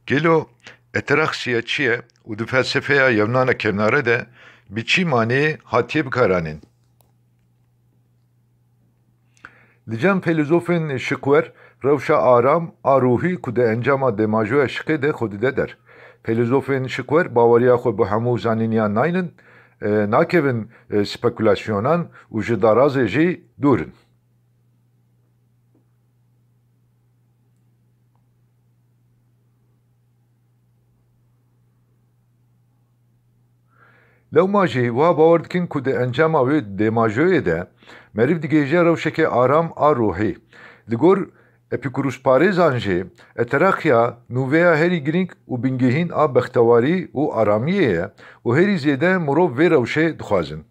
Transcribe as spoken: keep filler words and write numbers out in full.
Gelo eteraksiya çi ye û di felsefeya Yunana kevnare de bi çi manê hatiye bikaranîn? Li cem feylesofên şikwer rewşa aram a ruhî ku di encama dêmajoya şiqê de xwe dide der. Feylesofên şikwer baweriya xwe bi hemû zanîniyan naynin, e, nakevin, e, spekulasyonan û ji darazê jî dûr in. Lewma jî wiha bawer dikin ku di encama wê dêmajoyê de meriv digihêje rewşeke aram a ruhî. Li gor epîkurusparêzan jî eteraxiya nûveya herî girîng û bingehîn a bextewarî û aramiyê ye û herî zêde mirov vê rewşê dixwazin.